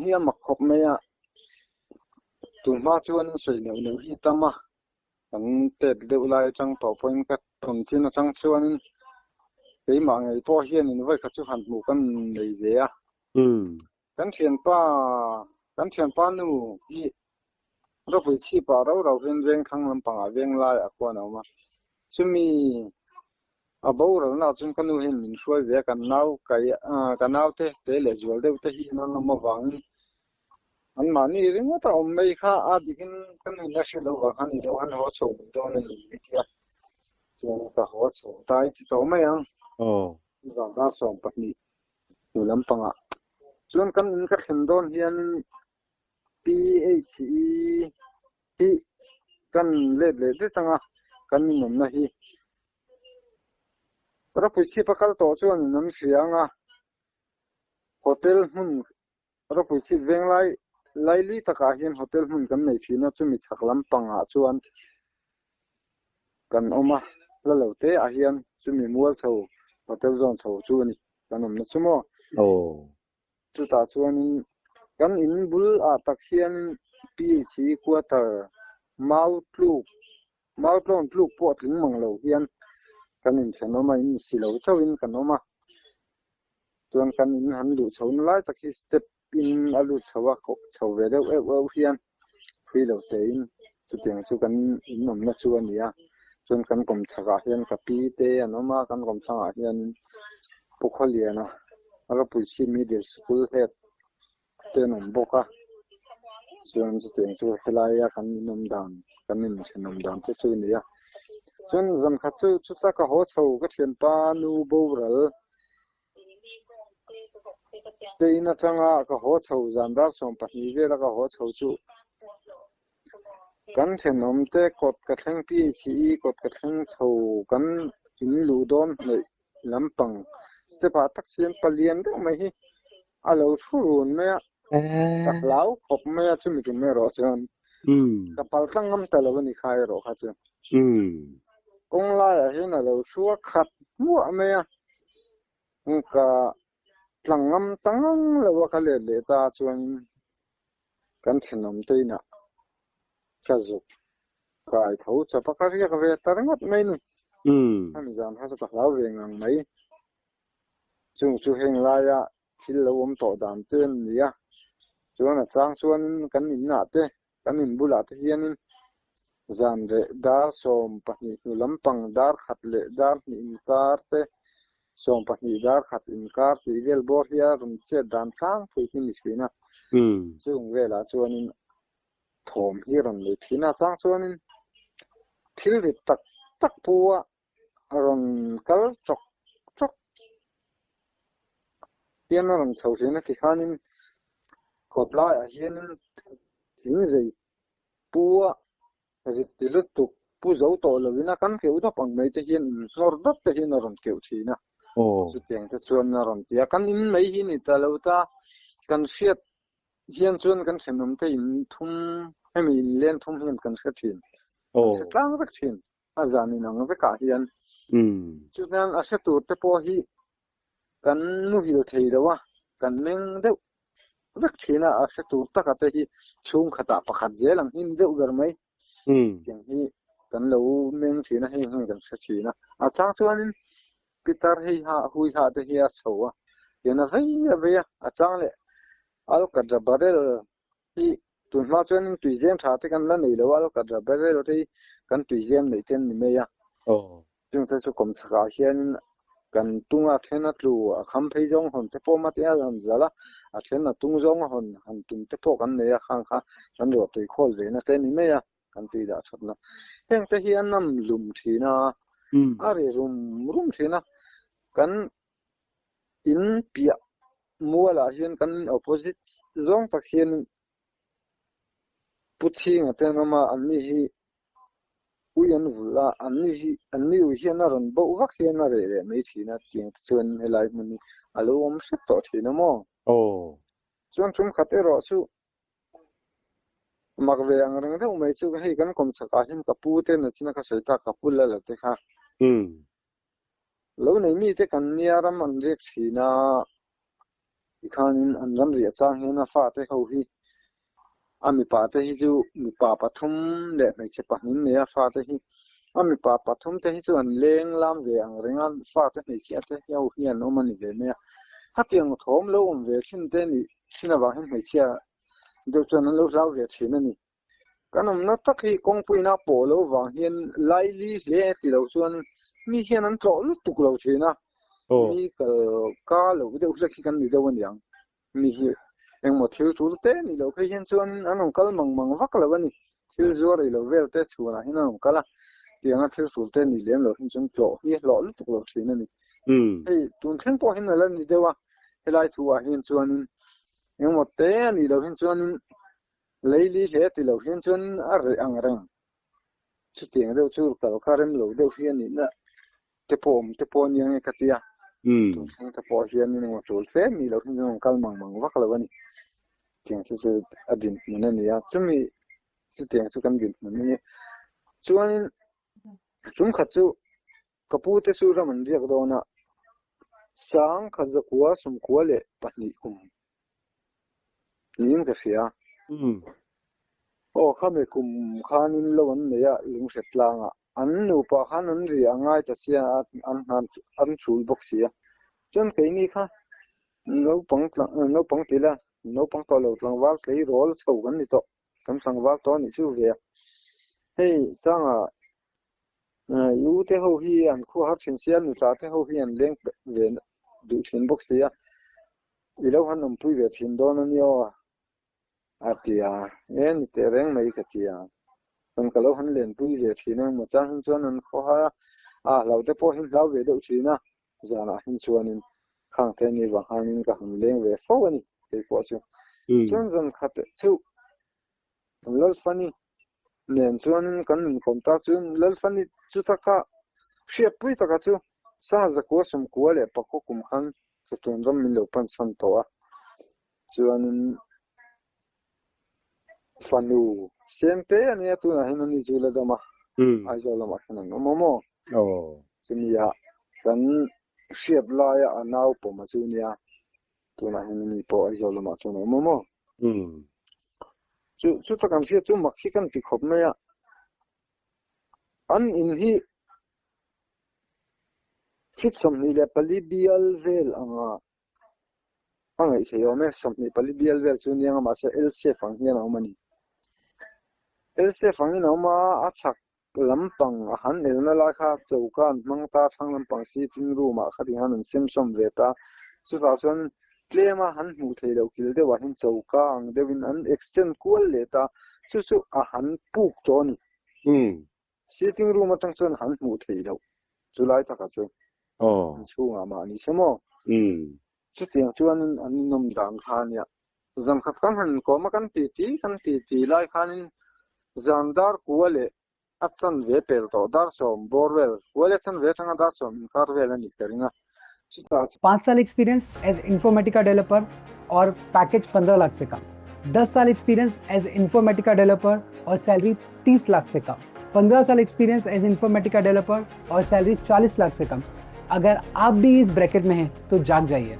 hi a mak khawp mai a, tunhma chuan sawi neuh neuh hi tam a, kan tet deuh lai atang tawh pawhin ka tawn chin atang chuanin keimah ngei pawh hianin vawikhat chu han hmuh kan nei ve a. Kan thianpa kan thianpa nu hi ropui chhipah rau rau hian veng thlang lampangah veng laiah khuan a awm a, chumi a boralna ah chuan ka nu hian min hruai ve a, kan nau kai ka naute te leh zual deuh te hi an awm avangin anmahni ringawt a awm mai kha a dikin ka nu in a hriat loh vang khan i lo han haw chho mai dawn a ni i ti a, chuan ka haw chho ta i ti tawh mai ang. Zan 12 hnu lampangah chuan kan in ka thlen dawn hianin PHE hi kan let leh det anga kan inawmna hi Ropui chhip a kal tawh chuan in an hria anga hotel hmun Ropui chhip veng lai laili takah hian hotel hmun kan nei thin a, chumi chhak lampangah chuan kan awm a, hla lo te ah hian chumi mual chho hotel zawn chho chu a ni kan awmna chu maw. Chutah chuanin kan in bul ah tak hian PHE quarter mau tluk mau tlawn tluk pawh a tling mang lo hian kan inthenawm a, in si lo chauhin kan awm a. Chuan kan in han luh chho na lai tak hi step in a lut chho a, kawh chho ve deuh euh euh hian free lo tein chutiang chu kan in awmna chu a ni a. Chuan kan kawm chhakah hian ka pi te an awm a, kan kawm thlangah hian Pu Khawliana Ropui Chhip Middle School head te an awm bawk a. Chuan chutiang chu helaia kan in awm dan kan inthenawm dan te chu a ni a. Chuan zan khat chu chuta ka haw chho ka thianpa nu boral te in atanga ka haw chho zan dar 12 vela ka haw chho chu kan thenawm te kawt ka thleng PHE kawt ka thleng chho kan in luh dawn hnaih lampang step ah tak hian palian deuh mai hi a lo thu run mai a, ka hlau khawp mai a chumi tum erawh chuan ka pal tlang ngam ta lo a ni kha erawh kha chu. Kawng laiah hian a lo thu a khat hmuah mai a, ka tlang ngam ta ngang lo a ka let leh ta chuanin kan thenawm te inah ka zuk kai tho chawp a, ka riak ve ta ringawt mai ni. Hemi zan kha chu ka hlau ve ngang mai. Chung chu heng laia thil lo awm tawh dan te an ni a, chuan a chang chuanin kan inah te, kan in bulah te hianin zan leh dar 12 hnu lampang dar khat leh dar hnih inkar te, 12 dar khat inkar tih vel bawr hi a rawn chet dan tlangpui hi ni thin a. Chung velah chuanin thawm hi a rawn nei thin a, a chang chuanin thil rit tak tak pu a A rawn kal chawk chawk hian a rawn chho thin a tikhanin kawt laiah hianin thing zei pu a rit ti lutuk pu zo tawh lovin a kan keuh dawp ang mai te hian in hnawr dawp te hian a rawn keuh thin a, chutiang te chuan a rawn ti a, kan in mai hi ni ta lo ta kan hriat hian chuan kan thenawm te in thum hemi in leng thum hian kan hre thin, kan hre tlang vek thin. A zan in ang vekah hian chuan a hre tur te pawh hi kan muhil thei lo a, kan meng deuh vek thin a, a hre tur taka te hi chhungkhatah pakhat zel ang hi ni deuh ber mai. Tiang hi kan lo meng thin a, heng heng kan hre thin a. A chang chuanin Pitar hei ha hui ha te hi a chho a, tian a vei a vei a, a chang leh Alkadra barrel Hi tunhma chuan tuizem tha te kan la nei lo a, alkadra barrel te hi kan tuizem neih te an ni mai a. Chungte chu kawmchhakah hianin kan tung a then a tlu a kham phei zawng hawn te pawh mate a han zal a, a then a tung zawng a hawn han tum te pawh kan nei a, khang kha kan ruah tui khawl ve na te a ni mai a, kan tui dah that na. Heng te hi a nam lum thin a, a ri rum rum thin a, kan In piah mualah hian kan opposite zawng tak hian Pu Chhinga te an awm a, anni hi ui an vulh a, anni hi anni ui hian a rawn boh vak hian a reh leh mai thin a, tiang te chuan helai hmun hi a lo awm hrep tawh thin a maw? Chuan tum khat erawh chu mak ve ang reng deuh mai chu hei kan kawm chhakah hian ka pu te nachina ka sawi tak ka pu la la te kha. Lo nei mite kan nia ram an riak thin a, Tikhanin an ram riah chang hian a fate ho hi a mipa te hi chu mipa pathum leh hmeichhe pahnih nei a fate hi a mipa pathum te hi chu an leng lam ve ang reng a fate hmeichhia te ho hi an awm a ni ve mai a hetiang thawm lo awm ve thin te nih thin avang hian hmeichhia deuh chuan an lo hlau ve thin a ni. Kan awmna tak hi kawngpuina pawh lo vang hian laili hle ti lo chuan mi hian an tlawh lutuk lo thin a, mi kal ka lo deuh hlek hi kan ni deuh a niang. Mi hi engmaw thil tul te ni lo phei hian chuan an rawn kal mang mang vak lo a ni. Thil zuar ei lo vel te chhuanah hian an rawn kal a, tianga thil tul te ni lem lo hin chuan tlawh hi a hlawh lutuk lo thin a ni. Hei tun thleng pawh hian a la ni deuh a, helai thu ah hian chuanin engmaw te a nih loh hin chuanin Leili hle ti lo hian chuan a reh ang reng. Chutiang deuh chu kal kha rem lo deuh hi a nihna te pawh awm te pawh a nia nge ka ti a. Tun thleng te pawh hian in engmaw tul fe mi lo hian chuan kal mang mang vak lo a ni. Tiang chu chu a dinhmun a ni a, chumi chutiang chu kan dinhmun a ni. Chuanin chungkhat chu ka pu te chu ram an riak dawn a, sang khat zakua sawmkua leh pahnih kum Niin ka hria. Aw khami kum khanin lo an nei a lunghret tlangah. An nupa khan an ri a ngai ta sia a an hnan an chul bawk si a. Chuan keini kha naupang naupang ti la naupang tawh lo tlangval tleirawl chho kan ni tawh. Kan tlangval tawh a nih chu ve a. Hei Sanga i u te ho hi an khuah har thin sia nutla te ho hi an leng ve duh thin bawk si a. I lo han awmpui ve thin dawn a nia aw a ti a, e ni teh reng mai ka ti a, chuan ka lo han lenpui ve thin a, engmaw chang hin chuan an khaw har a, a hlau te pawh hin hlau ve deuh thin a, zanah hin chuanin khang te ni vang hanin ka han leng ve fo a ni kei pawh chu. Chuan zan khat chu Lalfani nen chuanin kan inkawm ta chu Lalfani chu taka hriatpui taka chu Sangha zakua sawmkua leh pakua kum khan chatuan ram min lo pansan tawh a, chuanin fanu Sente a nia tunah hian ani chu la dam a, Aizawl lamah hian an awm a maw? Chumi ah kan hriat laia a nau pawm a chu nia Tunah hian ani pawh Aizawl lamah chuan a awm a maw? Chu chu tak an hriat chu mak hi kan ti khawp mai a. An in hi feet 24 bial vel anga a ngaih theih awm e. 24 bial vel chu nia nga mahse L shape ang hian a awm a ni. L shape angin a awm a, a chhak Lampang a han elna lai kha choka an hmang ta, thlang lampang sitting room ah kha tihian an semsawm ve ta. Chutah chuan tlem a han hmuh theih loh kil deuhah hian choka ang deuhin an extend kual leh ta, chu chu a han puk tawh a ni. Sitting room atang chuan han hmuh theih loh chu lai takah chu inchhungah mah ni se maw? Chutiang chuanin an inawm dan kha a nia. Zan khat kan han inkawm a, kan titi kan titi lai khanin zan dar kua leh a chanve pel tawh dar sawm bawr vel, kua leh chanve atanga dar sawm inkar vel a nih ka ring a. Chutah chu. पांच साल experience as Informatica developer और package पंद्रह लाख से कम दस साल experience as Informatica developer और सैलरी तीस लाख से कम पंद्रह साल experience as Informatica developer और सैलरी चालीस लाख से कम अगर आप भी इस ब्रैकेट में हैं तो जाग जाइए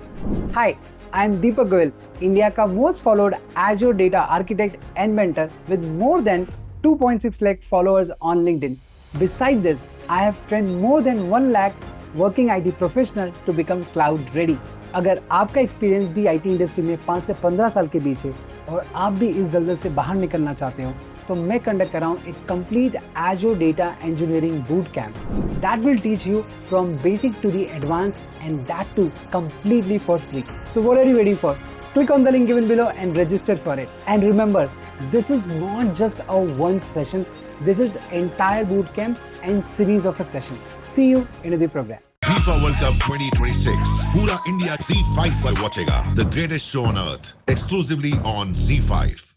hi I am Deepak Goyal India का most followed Azure data architect and mentor with more than 2.6 lakh followers on LinkedIn. Beside this, I have trained more than 1 lakh working IT professional to become cloud ready. अगर आपका experience भी IT industry में 5 से 15 साल के बीच है और आप भी इस दलदल से बाहर निकलना चाहते हो तो मैं कंडक्ट कर रहा हूँ एक complete Azure data engineering boot camp that will teach you from basic to the advance and that too completely for free. So what are you waiting for? Click on the link given below and register for it. And remember, this is not just a one session, this is entire boot camp and series of a session. See you in the program. FIFA World Cup 2026 पूरा India Z5 पर वॉचेगा the greatest show on earth exclusively on Z5.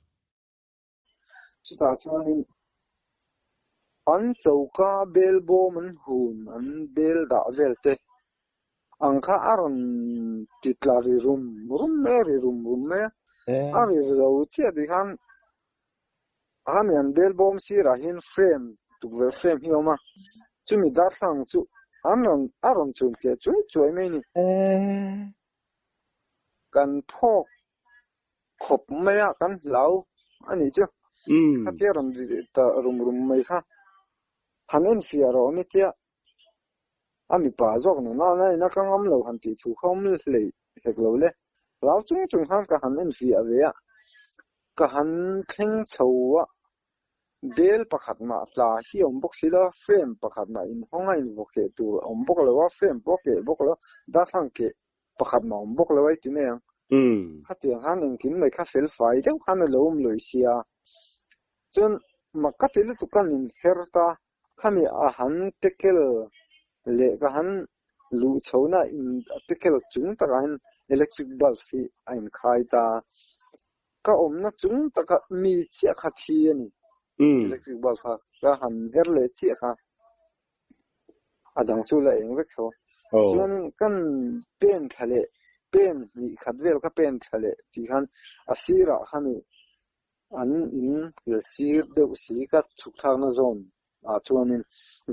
Chutah chuanin an choka bel bawm an hun an bel dah vel te ang kha a rawn ti tla ri rum rum mai a, ri rum rum mai a, a ri ro chiah tih khan khami an bel bawm sirah hian frame tukverh frame hi a awm a, chumi darthlalang chu an rawn a rawn chhun tliah chuai chuai mai a ni. Kan phawk khawp mai a, kan hlau a nih chu. Khatia rawn ri ta rum rum mai kha han enfiah rawh awm i tia a mipa zawk nen a na ina ka ngam lo han tih thu kha awm hlei hek lo le. Hlau chung chung khan ka han enfiah ve a, ka han thleng chho a. Bel pakhat mah hla hi a awm bawk si lo a, frame pakhat mah inhawng a invaw keh tur a awm bawk lo a, frame pawh a keh bawk lo a, darthlalang keh pakhat mah a awm bawk lo a i ti mai ang. Khatiang khan engkim mai kha fel fai deuh khan a lo awm lawih sia. Chuan mak ka ti lutuk ka inher ta, khami a han tekel leh ka han luh chhohna in a tekel chung takah hian electric bulb hi a inkhai ta. Ka awmna chung taka mi chiah kha thi a ni. Electric bulb kha ka han her leh chiah kha a dang chu la eng vek tho. Chuan kan pen thla leh pen hnih khat vel ka pen thla leh tih khan a sirah khan i an in la sir deuh si ka chhuk thlakna zawn ah chuanin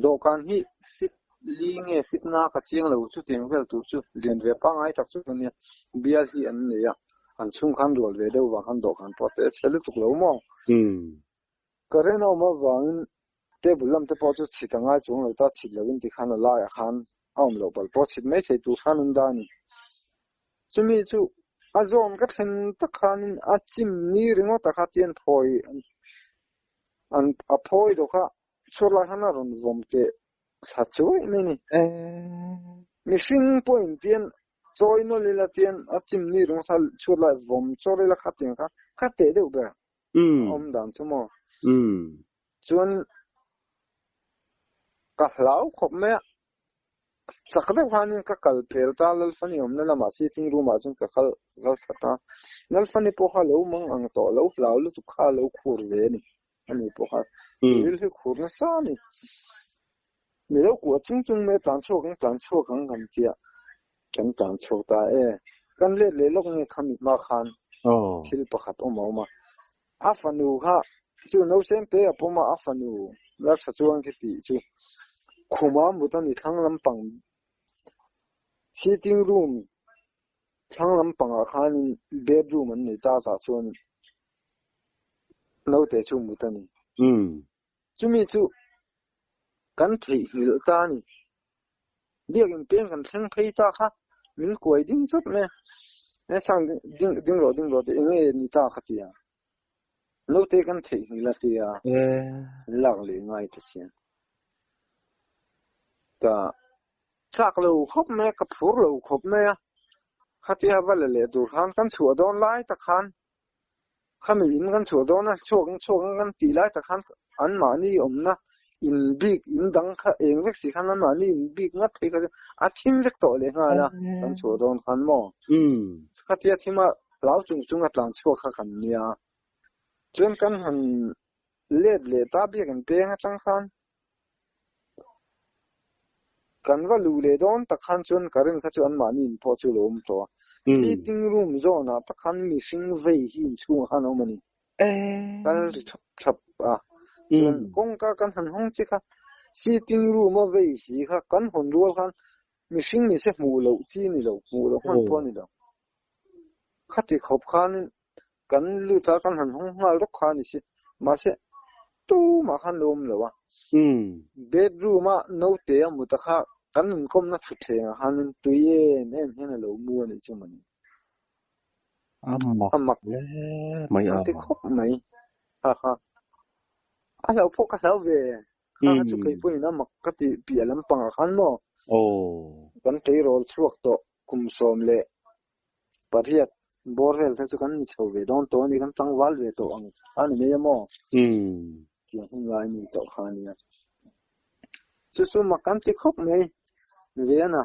dawhkan hi fit li nge fit na ka chiang lo chutiang vel tur chu lian ve pangngai tak chu ania bial hi an nei a an chhung khan rual ve deuh vang khan dawhkan pawh te a chhe lutuk lo maw current a awm avangin table lam te pawh chu chhit a ngai chuang lo ta chhit lovin tikhan a laiah khan a awm loh palh pawh chhit mai thei tur khan an dah a ni chumi chu a zawn ka thlen tak khanin a chim ni ringawt a kha tian phawi An a phawi dawk a, chhuat lai khan a rawn vawm teh thla chuai mai ni. Mihring pawhin tian chawi nawlh ila tian a chim ni rawng sa chhuat lai vawm chawr ila kha tiang kha kha teh deuh ber a awm dan chu maw. Chuan ka hlau khawp mai a, Chak deuh khanin ka kal pel ta, Lalfani awmna lamah sitting room ah chuan ka kal kal that a, Lalfani pawh kha lo mang ang tawh lo hlau lutuk kha a lo khur ve a ni, ani pawh kha thil hi khur nasa a ni. Mi lo kuah chung chung mai a tlan chhuak ang tlan chhuak ang kan tia, kan tlan chhuak ta e, kan let leh lawk nge khami hma khan thil pakhat awm a awm a, a fanu kha chu nausem te a pawm a, a fanu la tha chuan khi tih chu khuma mut a ni thlang lampang sitting room thlang lampangah khanin bedroom an nei ta tah chuan naute chu mut a ni. Chumi chu kan theihnghilh ta a ni. Biakin peng kan thleng phei ta kha min kuai ding chawt mai a. He sang ding ding rawh ding rawh tih eng nge ni ta kha tia. Naute kan theihnghilh a tia an lak leh ngai ta sia. Ka chak lo khawp mai a, ka phur lo khawp mai a. Khatia va la leh tur khan kan chhuah dawn lai tak khan Khami in kan chhuah dawn a, chhuak ang chhuak ang kan tih lai tak khan anmahni awmna in bik in dang kha eng vek si khan anmahni in bik ngat phei kha chu a thim vek tawh leh nghal a, kan chhuah dawn khan maw? Khatia thim a hlau chung chung a tlan chhuak kha kan nia. Chuan kan han let leh ta biak in peng atang khan Kan va luh leh dawn tak khan chuan current kha chu anmahni in pawh chu lo awm tawh a. Sitting room zawnah tak khan mihring vei hi inchhungah khan a awm a ni. Kal ri thap thap a. Chuan kawngka kan han hawng che kha sitting room a vei si kha kan hawn rual khan mihring ni se hmuh loh chi ni lo, hmuh loh hman pawh a ni lo. Khati khawp khan Kan lut a, kan han hawng nghal rawk kha a ni si. Mahse, tumah khan lo awm lo a. Bedroom a naute a mut a kha kan inkawmna thutthleng ah khanin tui em em hian a lo mu a nih chu mawni. A mak A mak hle mai a a. ti khawp mai. Ha ha. A hlauh pawh ka hlau ve. Kha kha chu kei pawhin a mak ka ti piah lampang ah khan maw. Kan tleirawl chhuak tawh kum 18 bawr vel te chu kan ni chho ve dawn tawh a ni, kan tlangval ve tawh ang a ni mai a maw? Tiang hun lai ni tawh kha a nia. Chu chu mak kan ti khawp mai ve a na.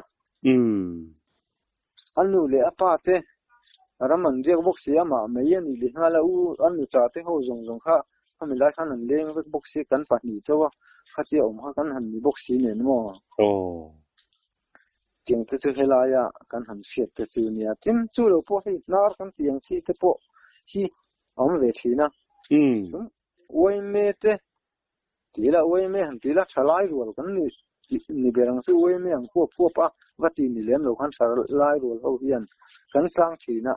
A nu leh a pa te ram an riak bawk si a, mah mai a ni leh nghal a, u a nuta te ho zawng zawng kha khami lai khan an leng vek bawk si, kan pahnih chauh a, khatia awm kha kan han ni bawk si nen maw? Tiang te chu helaia kan han hriat te chu nia. Tin, chu lo pawh hei hnar kan tih ang chi te pawh hi a awm ve thin a. Chuan uaime te ti ila, uaime han ti ila tha lai rual kan ni. tih ni ber ang chu uaime ang huap huap a va ti ni lem lo khan tha lai rual ho hian kan chang thin a,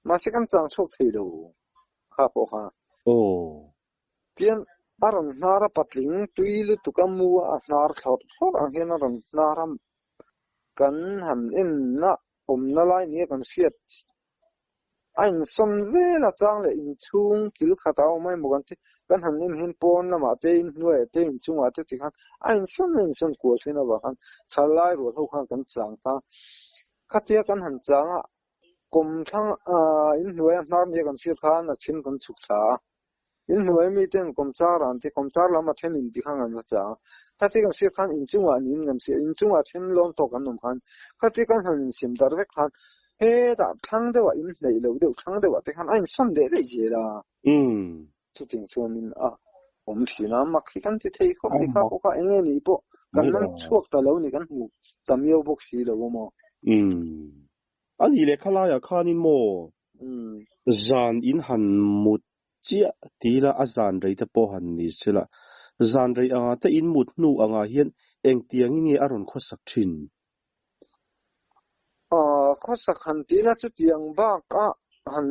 mahse kan chang chhuak thei lo kha pawh kha. Aw. Tian a rawn hnar a patling tui lutuk a mu a, a hnar thlawrh thlawrh ang hian a rawn hnar a, kan han enna awmna lai nia kan hriat A insawn zel a chang leh inchhung thil khat a awm a emaw kan ti kan han en hian pawn lamah te inhnuaiah te inchungah te tikhan a insawn a insawn kual thin avang khan thalai rual ho khan kan chang chang khatia kan han chang a kawmthlang ah inhnuaia hnar nia kan hriat khan a then kan chhuk thla a. Inhnuai miten kawmchar an ti, kawmchar lam a then in ti khan kan va chang. Khati kan hriat khan inchungah niin kan hria, inchungah then lawm tawk an awm khan khati kan han insim darh vek khan hetah thlang deuhah in hneih loh deuh thlang deuhah te khan a insawn leh daih zel a. Chutiang chuanin a awm thin a, mak hi kan ti thei khawp mai kha pawh kha eng nge nih pawh kan man chhuak ta lo ni kan hmu ta miau bawk si lo a maw. A nih leh khalaiah khanin maw Zan in han mut chiah ti ila a zan rei te pawh han ni se la, zan rei anga te in mut hnu angah hian engtiangin nge a rawn khawsak thin? Aw, khawsak han ti ila chutiang bakah han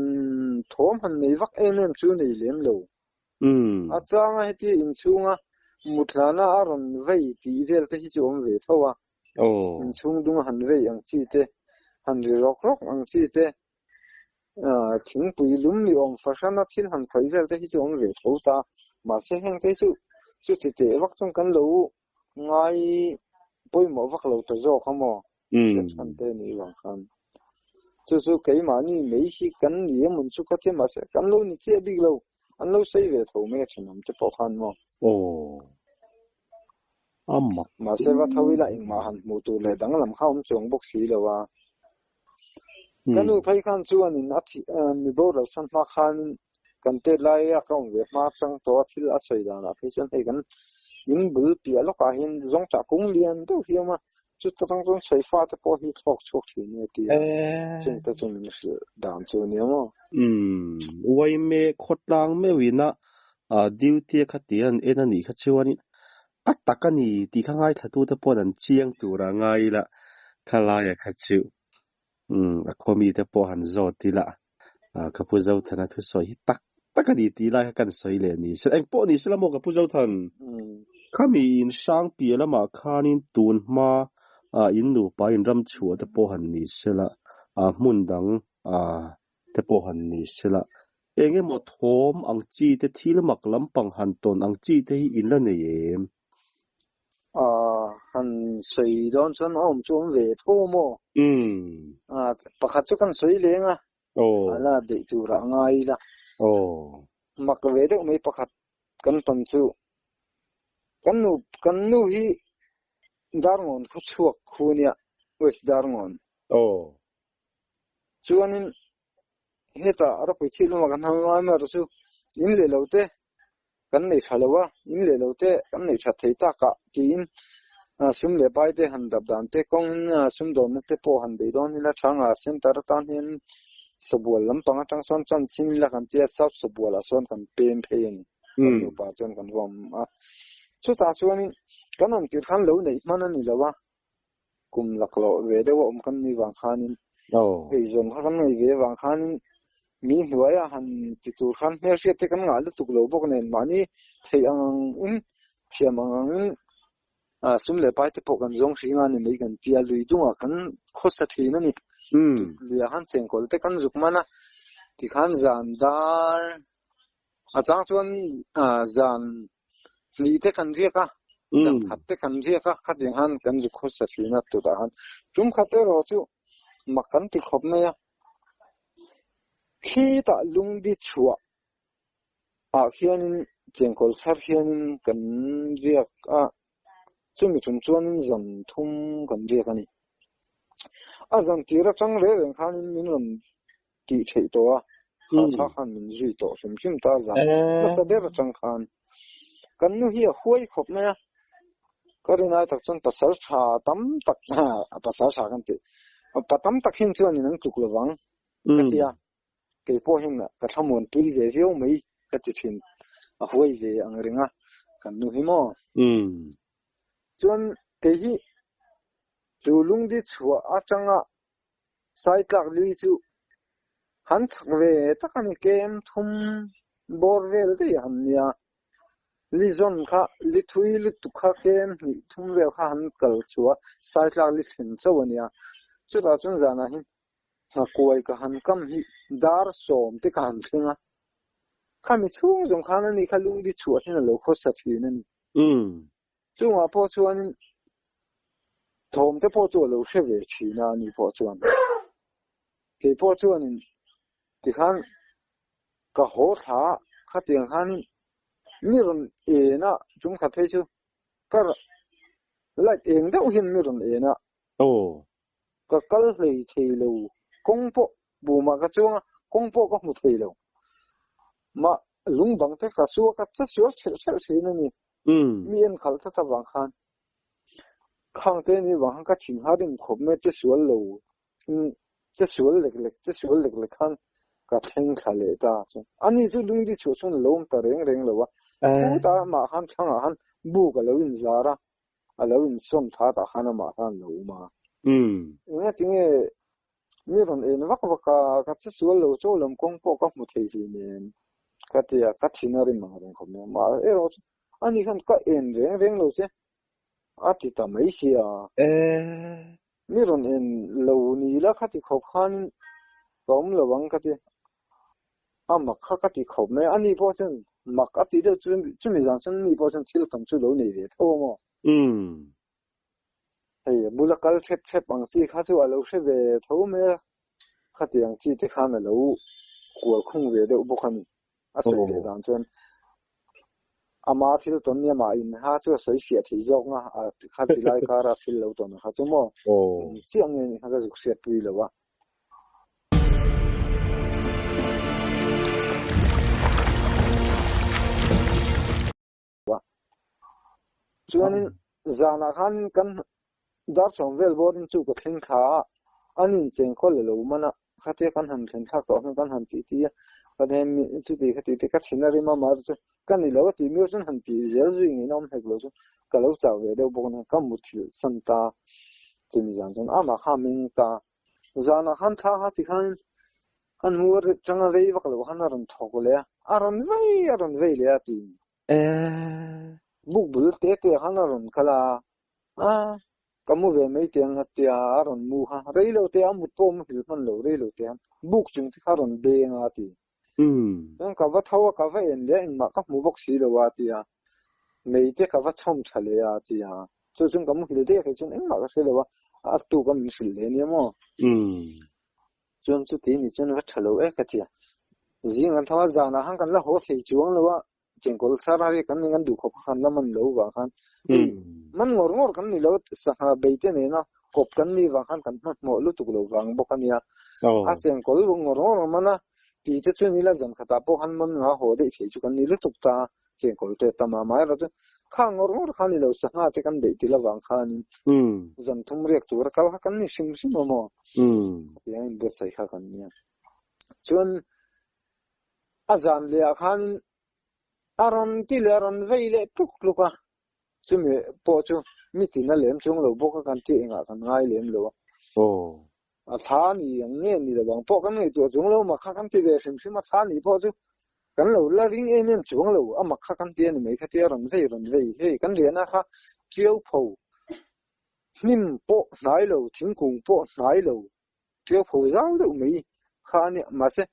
thawm han nei vak em em chu nei lem lo. A changa hetia inchhunga mut hlana a rawn vei tih vel te hi chu awm ve tho a. Inchhung dung han vei ang chi te, han ri rawk rawk ang chi te, thingpui lum ni awm fahrana thil han khawih vel te hi chu awm ve tho ta. Mahse heng te chu chuti teh vak chuan kan lo ngai pawimawh vak lo ta zawk a maw? Hriat chhan te nih vang khan. Chu chu keimahni mai hi kan ni emawn chu ka ti mahse kan lo ni chiah bik lo, an lo sawi ve tho mai a thenawm te pawh khan maw? A mak. Mahse va tho ila engmah han hmuh tur leh danglam kha awm chuang bawk si lo a. Ka nu phei khan chuanin a thih mi boral san hma khanin kan tet laia ka awm ve hma chang tawh a thil a sawi danah phei chuan hei kan in bul piah lawkah hian zawngṭah kung lian deuh hi a awm a, chuta tang chuan sawi fate pawh hi thlawk chhuak thin a ti a, chungte chu min hrilh dan chu a nia maw. Umm, Uaime khawtlang meuhina duty a kha tia an en a nih kha chuanin a tak a ni tih kha ngaithlatute paw'n an chiang tur a ngai ila khalaia kha chu umm a khaw mite pawh han zawt ila ka Pu Zothana thusawi hi tak tak a ni tih lai kha kan sawi leh ni se engpawh ni sela maw ka Pu Zothan khami in hrang piah lamah khanin tun hma in nupa in ram chhuah te pawh han ni sela hmun dang te pawh han ni sela Eng emaw thawm ang chi te thil mak lampang han tawn ang chi te hi in la nei em? Aw, han sawi dawn chuan a awm chu awm ve tho maw? Umm. Ah, pakhat chu kan sawi leng a. Aw. A la deih turah a ngai ila. Aw. Mak ve deuh mai pakhat kan tawn chu. Kan nu, kan nu hi Darngawn khaw chhuak khu nia, West Darngawn. Aw. Chuanin Hetah ropui chhip lamah kan hmang ngai mai erawh chu in leh lo te kan nei tha lo a, in leh lo te kan nei that thei tak ah tiin sum leh pai te han dap dan te kawngin sum dawnna te pawh han bei dawn ila tha anga center atan hian Sabual lampang atang sawn chan chhin ila kan tia South Sabual ah sawn kan pem phei a ni kan nupa chuan kan va awm a, chutah chuanin kan awm tirh khan lo neih hman a ni lo a. Kum laklawh ve deuh a awm kan ni vang khanin eizawn kha kan nei ve vang khanin mi hnuaia han ti tur khan hmelhriat te kan ngah lutuk lo bawk nen mahni theih ang angin thiam ang angin sum leh pai te pawh kan zawng hring a ni mai kan tia lui dungah kan khawsa thin a ni. Luiah khan chengkawl te kan zuk man a tikhan zan dar A chang chuan zan hnih te kan riak a, zan khat te kan riak a, khatiang khan kan zu khawsa thin a tutah khan tum khat erawh chu mak kan ti khawp mai a. Khitah lungdi chhuah ah khianin chengkawl chhar hianin kan riak a, chumi tum chuanin zan thum kan riak a ni. A zan tir atang reng reng khanin min rawn tih theih tawh a, kha thla khan min zui tawh hrim hrim ta zan nasa ber atang khan kan nu hi a huai khawp mai a, ka rinai tak chuan pasal tha tam tak pasal tha kan tih pa tam tak hin chuan in an tluk lovang ka ti a, kei pawh hian ka thlamuan pui ve viau mai ka ti thin, a huai ve ang reng a kan nu hi maw. Chuan Kei hi chu lungdi chhuah atanga Saitlak li chu han chak ve tak a ni, kem thum bawr vel daih han nia. Li zawn kha li thui lutuk kha kem hnih thum vel kha han kal chhuah a, Saitlak li thlen chauh a nia. Chutah chuan zanah hian nghakuai ka han kam hi dar sawm te ka han thleng a. Khami chhung zawng khan ani kha lungdi chhuah hian a lo khawsa thin a ni. Chungah pawh chuanin thawm te pawh chu a lo hre ve thin a, ani pawh chuan. Kei pawh chuanin tikhan ka haw thla a, khatiang khanin mi rawn en a, chung khat phei chu ka light eng deuh hian mi rawn en a. Ka kal hlei thei lo, kawng pawh bumah ka chuang a, kawng pawh ka hmu thei lo. Mah lung bang te ka su a, ka che sual ṭhelh ṭhelh ṭhin a ni. Mi en khalh tlat avang khan khang te ni vang khan ka thin har in khawp mai che sual lo che sual lek lek che sual lek lek khan ka thleng thla leh ta chu. Ani chu lungdi chhuah chuan a lo awm ta reng reng lo a, khutah amah khan thlangah khan buk a lo inzar a. a lo insawn tha tah khan amah khan a lo awm a. Enga tinge mi rawn en vak vak a, ka che sual lo chaw lam kawng pawh ka hmu thei hlei nen ka ti a, ka thin a rim ang reng khawp mai a. Mahse erawh chu ani khan ka en reng reng lo che a ti ta mai sia. Mi rawn en lo ni la kha ti khawp khan ka awm lo ang ka ti. A mak kha ka ti khawp mai a, ani pawh chuan mak a tih deuh chu chumi zan chuan ani pawh chuan thil tam chu lo nei ve tho a maw? Hei a bula kal thep thep ang chi kha chu a lo hre ve tho mai a, khatiang chi te khan a lo kual khung ve deuh bawk a ni. A sawi leh dan chuan ama thil tawn nia mah in ha chu a sawi fiah thei zawk nga a kha ti lai kara thil lo tawn kha chu maw eng chiah nge ni kha ka zuk hriat pui lo a. Chuanin zanah khan kan dar sawm vel bawrin chu ka thleng thla a, an inchengkawl a lo man a, khatia kan han thlen thlak tawh hnu kan han tih ti a, ka them chuti khati te ka thin a rim a mar chu ka ni lo a tih miau chuan han tih zel zui ngei awm hek lo chu ka lo chau ve deuh bawk nen ka muthilh san ta chumi zan chuan amah kha a meng ta. Zanah khan thla kha tikhan kan hmu atanga rei vak lo khan a rawn thawk leh a, a rawn vei a rawn vei leh a ti. Buk bul te te khan a rawn kal a, a ka mu ve mai teh ang a tia a rawn mu kha rei lo te a mut pawh a muhil hman lo rei lo te khan buk chung te kha a rawn beng a ti. Chuan ka va tho a ka va en leh a engmah ka hmu bawk si lo a tia mei te ka va chhawm tha leh a tia chu chuan ka muhil daih a kei chuan engmah ka hre lo a a tuk a min hrilh leh ania maw. Chuan chuti ni chuan va tha lo e ka tia zing an tho a zanah khan kan la haw thei chuang lo a Chengkawl chhar har hi kan ning an duh khawp khan la man lo vang khan hei man ngawr ngawr kan ni lo sangha bei te nena kawp kan ni vang khan kan hmanhmawh lutuk lo vang bawk a nia. A chengkawl ngawr ngawr a man a tih te chu ni la zan khatah pawh khan man nga haw daih thei chu kan ni lutuk ta chengkawl te tam a amaherawh chu kha ngawr ngawr kha ni lo sangha te kan beih til avang khanin zan thum riak tura kal kha kan ni hrim hrim a maw tiang inbuatsaih kha kan nia. Chuan A zan leh ah khan a rawn ti leh a rawn vei leh tluk tluk a, chumi pawh chu mi tin a lem chung lo bawk a kan tih engah kan ngai lem lo a. A thla ni ang nge ni lo ang pawh kan ngaihtuah chung lo mak kha kan ti ve hrim hrim a, thla ni pawh chu kan lo la ring em em chuang lo a mak kha kan ti a ni mai khatia rawn vei rawn vei hei kan riahna kha ṭiau pho hnim pawh hnai lo thingkung pawh hnai lo Ṭiau pho zau deuh mai kha a nia. Mahse,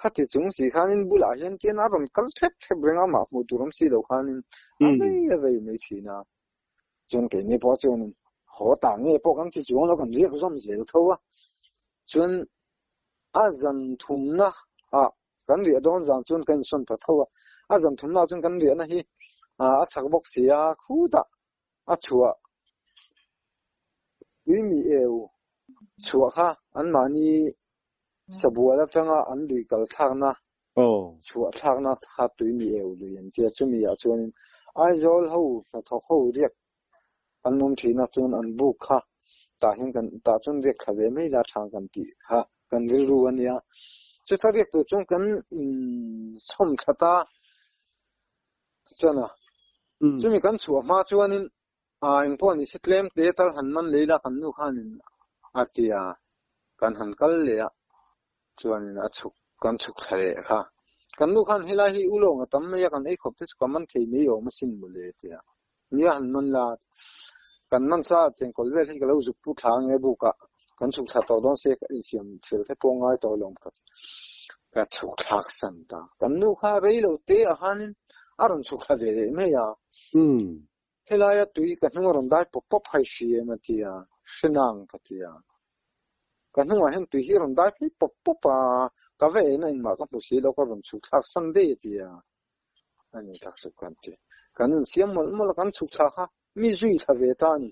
khati chung si khanin bulah hian tian a rawn kal ṭhep ṭhep reng a, amah hmuh tur awm si lo khanin a vei a vei mai ṭhin a. Chuan keini pawh chuanin haw ta nge pawh kan ti chuang lo, kan riak zawm zel tho a. Chuan a zan thumna ah kan riah dawn zan chuan kan insawn ta tho a. A zan thumna ah chuan kan riahna hi a chak bawk si a, khutah a chhuah tui mi eu chhuah kha anmahni sabual atanga an lui kal thlakna chhuah thlakna kha tui mi eu lui an tia chumi ah chuanin Aizawl ho hnathawk ho riak an awm thin a chuan an buk kha tah hian kan tah chuan riak thla ve mai la tha kan tih kha kan rilru a nia chuta riak tur chuan kan inchhawm thla ta chuan a chumi kan chhuah hma chuanin. Engpawh ni se tlem te tal han man lei la kan nu khanin a ti a, kan han kal leh a chuanin a chhuk kan chhuk thla leh kha. Kan nu khan helai hi ulawng a tam mai a, kan ei khawp te chu ka man thei mai awm asin mawle a ti a. Nia han man la, kan man sa chengkawl vel hi ka lo zuk pu thla ange bukah kan chhuk thla tawh dawn se ka insiam fel te pawh ngai tawh lo ka ka chhuk thlak san ta. Kan nu kha rei lo te ah khanin a rawn chhuk thla ve leh mai a. Helaia tui ka hnung a rawn dai pawp pawp hai hri em a ti a, hre nang ka ti a. Ka hnungah hian tui hi a rawn dai phei pawp pawp a, ka va en a engmah ka hmu si lo ka rawn chhuk thlak san daih a ti a. A ni tak chu kan ti. Kan insiam mawlh mawlh a, kan chhuk thla kha mi zui thla ve ta a ni.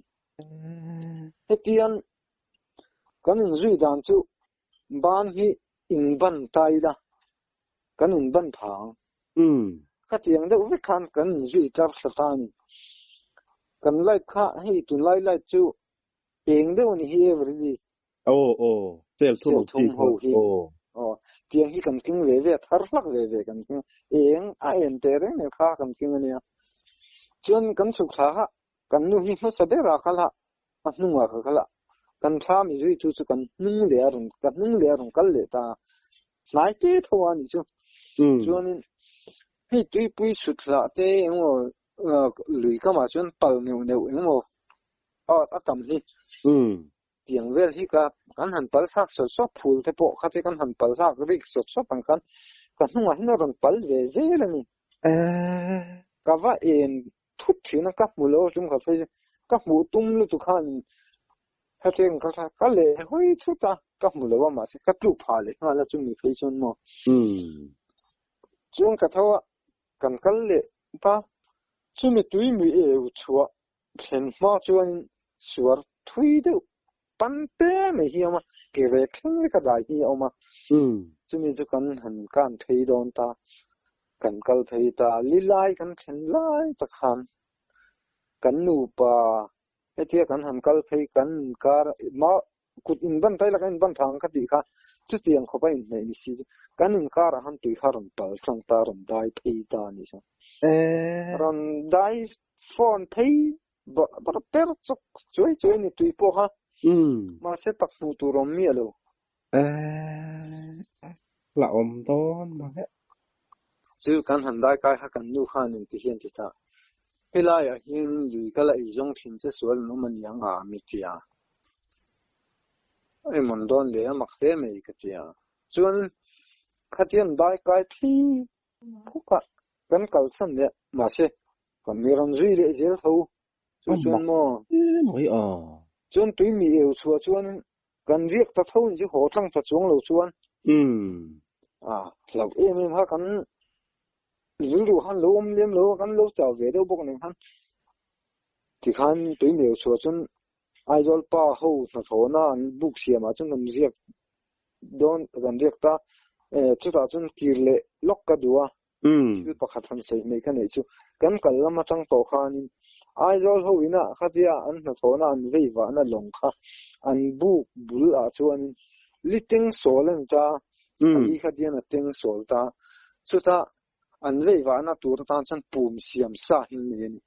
Hetiang kan inzui dan chu Ban hi inban ta ila, kan inban pha ang. Khatiang deuh vek khan kan inzui tar thla ta a ni. Kan light kha hei tunlai light chu eng deuh a ni hi every Aw aw, cell thum ang chi kha aw. Aw, tiang hi kan keng ve ve a, thar hlak ve ve kan keng a, eng a en teh reng nen kha kan keng a nia. Chuan kan chhuk thla kha Kan nu hi hmasa berah kal a, a hnungah ka kal a, kan thla mi zuitu chu kan hnung leh a rawn, ka hnung leh a rawn kal leh ta a, hnai te tho a nih chu. Chuanin hei tuipui chhut hlah te engemaw lui kamah chuan pal neuh neuh engemaw a tam hi. Tiang vel hi ka kan han pal thlak sawt sawt phul te pawh kha te kan han pal thlak rik sawt sawt ang khan ka hnungah hian a rawn pal ve zel a ni. Ka va en thut thin a, ka hmu lo tum khat phei chu ka hmuh tum lutuk khan hetiang ka kha ka leh hawi thut a, ka hmu lo a mahse ka tluk phah leh nghal a chumi phei chuan maw. Chuan ka tho a, kan kal leh ta, chumi tui mui eu chhuah thlen hma chuanin suar thui deuh pan te mai hi a awm a, ke ve thleng veka dai hi a awm a, chumi chu kan han kan phei dawn ta, kan kal phei ta, li lai kan thlen lai tak khan kan nupa hetia kan han kal phei kan inkar mah kut inban phei la kan inban thang ka tih kha chutiang khawpa inhneih ni si kan inkarah khan tui kha rawn pal tlang ta rawn dai phei ta a nih chu. Rawn dai phone phei bawrh bawrh per chawk chuai chuai a ni tui pawh kha mahse tak hmuh tur awm miah lo. La awm dawn mang e. Chu kan han dai kai kha kan nu khan inti hian ti ta. Helaiah hian lui kal a eizawng thin che sual an awm a niang a mi tia. Emawn dawn leh a mak hle mai ka tia. Chuan khatian dai kai phei phuk a kan kalsan leh mahse Kan mi rawn zui leh zel tho chu chuan maw? Mai a. Chuan tui mi eu chhuah chuan kan riak ta tho ni chu haw tlang ta chuang lo chuan. A hlauh em em kha kan rilru khan lo awm lem lo a, kan lo chau ve deuh bawk nen khan tikhan tui mi eu chhuah chuan Aizawl pa ho hnathawhna an buk siamah chuan kan riak dawn kan riak ta chutah chuan kir leh lawk ka duh a. Thil pakhat han sawi mai ka neih chu kan kal lam atang tawh khanin Aizawl ho ina khatia an hnathawhna an vei vahna lawng kha an buk bul ah chuanin li teng sawl a ni ta a, li khatian a teng sawl ta, chutah an vei vahna tur atan chuan pum siam sa hi an nei a ni.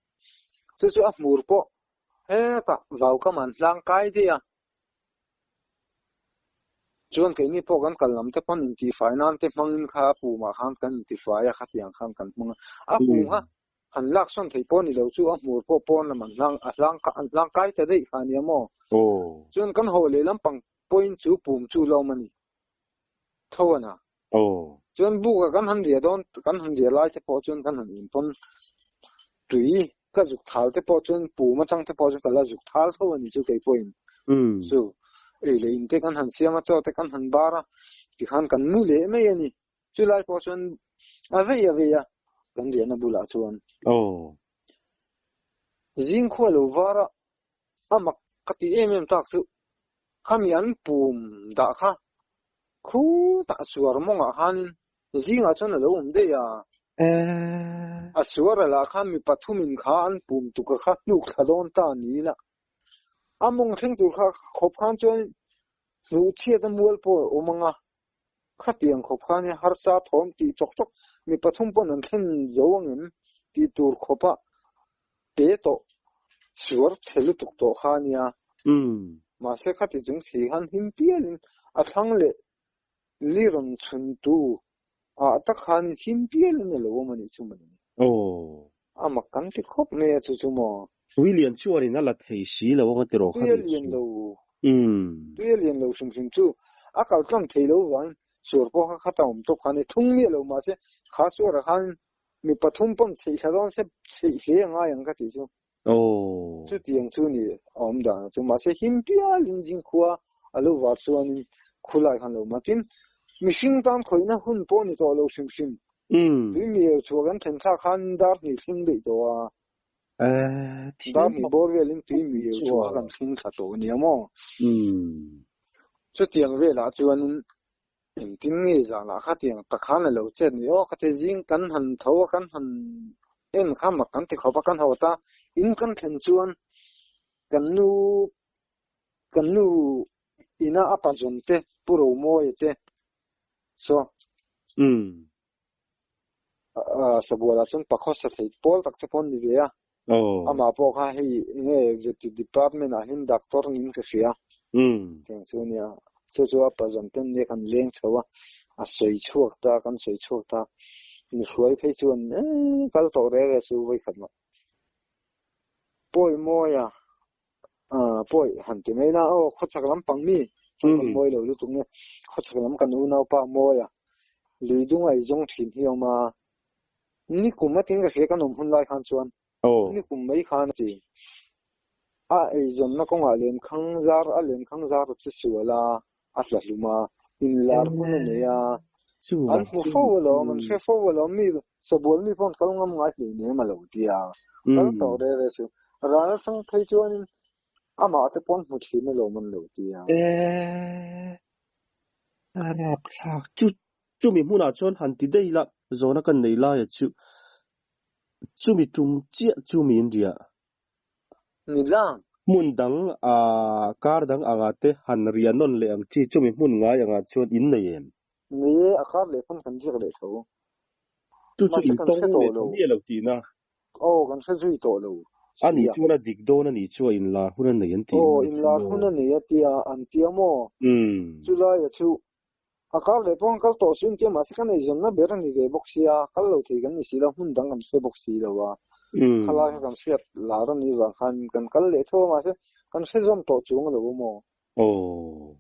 Chu chu a hmur pawh hetah vaukam an hlang kai daih a. Chuan keini pawh kan kal lam te pawn intihfai nan te hmangin kha a pumah khan kan intifai a, khatiang khan kan hmang a. A pum kha han lak sawn theih pawh ni lo chu a hmur pawh pawn lam an hlang a hlang an hlang kai ta daih kha ania maw. Chuan kan haw leh lampang pawhin chu pum chu la awm a ni. Tho a na. Chuan buka kan han riah dawn kan han riah lai te pawh chuan kan han inpawn tui ka zuk thal te pawh chuan pum atang te pawh chuan ka la zuk thal tho a ni chu kei pawhin chu ei leh in te kan han siam a chaw te kan han bar a tikhan kan mu leh mai a ni chulai pawh chuan a vei a vei a kan riahna bulah chuan zing khua lo var a a mak ka ti em em tak chu khami an pum dah kha khutah suar mawngah khanin zingah chuan a lo awm daih a. A suar a lah khan mi pathumin kha an pum tuk a kha hnuk thla dawn ta niin a. A mawng thleng tur kha khawp khan chuan hnuh chhiat a mual pawh a awm ang a. Khatiang khawp khan hi harsa thawm tih chawk chawk mi pathum pawn an thlen zo ang em tih tur khawpa te tawh. Suar chhe lutuk tawh kha a nia. Mahse khati chung si khan him pialin a thlang leh li rawn chhun tu ah tak khan him pialin a lo awm a nih chu mawni. A mak kan ti khawp mai a chu chu maw. Tui lian chuanin a la thei si lo ang a ti rawh kha nih chu. Tui a lian lo hrim hrim chu a kal tlang thei lo vangin suar pawh kha khata awm tawp kha a ni. Thung miah lo mahse kha suarah khan Mi pathum pawn chheih thla dawn se chheih hle a ngai ang ka tih chu. Chutiang chu ni a awm dan chu. Mahse him pialin zingkhua a lo var chuanin khulai khan lo awm a. Tin, mihring tan khawihna hun pawh ni tawh lo hrim hrim. Tui mi eu chhuah kan thlen thlak khan dar hnih thleng daih tawh a. Dar hnih bawr velin tui mi eu chhuah kha kan thleng thla tawh a nia maw. Chutiang velah chuanin Engtin nge zanah khatiang tak khan a lo chet ni aw ka ti zing kan han tho a kan han en kha mak kan ti khawp a kan hawt a in kan thlen chuan kan nu kan nu ina a pa zawn te Pu Romawia te saw Sabualah chuan pakhawsa thei pawl tak te pawh an ni ve a amah pawh kha hei enge veti department ah hian doctor niin ka hria tiang chu ania chu chu a pazawn ten nia kan leng chho a a sawi chhuak ta kan sawi chhuak ta mi hruai phei chuan eee kal tawh reng reng chu vawi khat mah pawi mawi a pawi han ti mai na aw khawchhak lampang mi kan mawi lo lutuk nge khawchhak lam kan unaupa mawi a lui dung a izawng thin hi a awm a. Ni kum a tin ka hria kan awm hun lai khan chuan ni kum mai khan a ti. A eizawnna kawngah lenkhang zar a lenkhang zar a che sual a, a hla hlum a, inlar hun a nei a. An hmu fo alawm, an hre fo alawm, mi sabual mi pawh an kal ngam ngai hlei nem a lo ti a. Kal tawh reh reh chu. Ral atang phei chuanin amah te pawh an hmu thin alawm an lo ti a. A rapthlak chu Chumi hmunah chuan han ti daih ila, zawhna kan nei laia chu chumi tum chiah chu min riah. Ni lang. Hmun dang ah kar dang angah te han riah nawn leh ang chi chumi hmun ngai angah chuan in nei em? Ni e, a kar leh pawn kan riak leh tho. Chu chu Mahse in kan tawng hre tawh leh lo. ta miah lo tihna. Aw, kan hre zui tawh lo A nih sia. chuan a dik dawn a nih chu a inlar hun a nei an tih Aw, lai chu inlar maw? hun a nei a tia an tia maw? Umm. Chulaia chu A kar leh pawh an kal tawh chu intia mahse kan eizawnna ber a ni ve bawk sia, kal lo thei kan ni si lo, hmun dang kan hre bawk si lo a, khalai kha kan hriat lar a nih vang khan kan kal leh tho a mahse kan hre zawm tawh chuang lo a maw? Aw.